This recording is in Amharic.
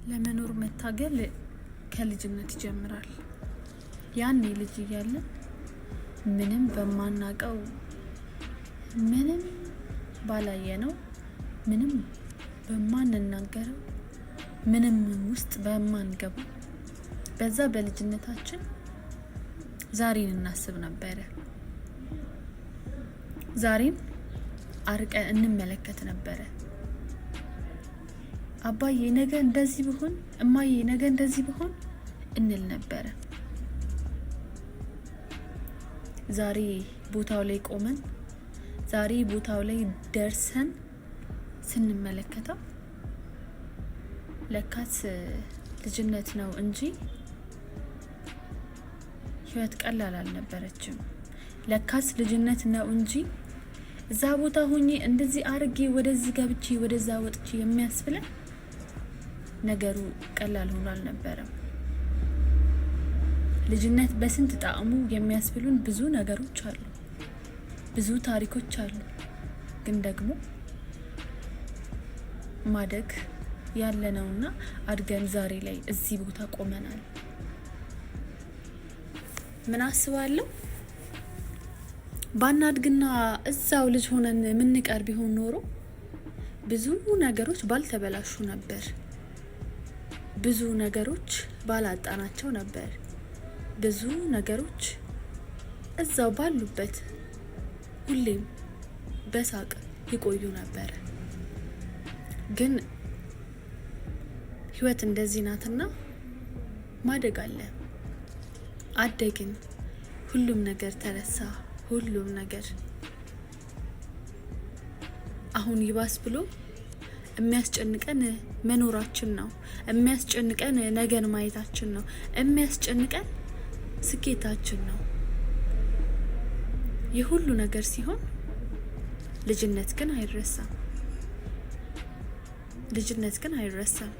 ለመኖር መታገል ከልጅነት ይጀምራል። ያኔ ልጅ እያለን ምንም በማናቀው፣ ምንም ባላየነው፣ ምንም በማንናገረው፣ ምንም ውስጥ በማንገባው በዛ በልጅነታችን ዛሬን እናስብ ነበረ። ዛሬን አርቀን እንመለከት ነበረ። አባዬ ነገ እንደዚህ ብሆን፣ እማዬ ነገ እንደዚህ ብሆን እንል ነበረ። ዛሬ ቦታው ላይ ቆመን፣ ዛሬ ቦታው ላይ ደርሰን ስንመለከተው ለካስ ልጅነት ነው እንጂ ህይወት ቀላል አልነበረችም። ለካስ ልጅነት ነው እንጂ እዛ ቦታ ሆኜ እንደዚህ አርጌ ወደዚህ ገብቼ ወደዛ ወጥቼ የሚያስብለን ነገሩ ቀላል ሆኖ አልነበረም። ልጅነት በስንት ጣዕሙ የሚያስብሉን ብዙ ነገሮች አሉ፣ ብዙ ታሪኮች አሉ። ግን ደግሞ ማደግ ያለ ነውና አድገን ዛሬ ላይ እዚህ ቦታ ቆመናል። ምን አስባለሁ፣ ባናድግና እዛው ልጅ ሆነን የምንቀር ቢሆን ኖሮ ብዙ ነገሮች ባልተበላሹ ነበር። ብዙ ነገሮች ባላጣናቸው ነበር። ብዙ ነገሮች እዛው ባሉበት ሁሌም በሳቅ ይቆዩ ነበር። ግን ህይወት እንደዚህ ናትና ማደግ አለ። አደግን፣ ሁሉም ነገር ተረሳ። ሁሉም ነገር አሁን ይባስ ብሎ የሚያስጨንቀን መኖራችን ነው። የሚያስጨንቀን ነገን ማየታችን ነው። የሚያስጨንቀን ስኬታችን ነው። ይህ ሁሉ ነገር ሲሆን ልጅነት ግን አይረሳም። ልጅነት ግን አይረሳም።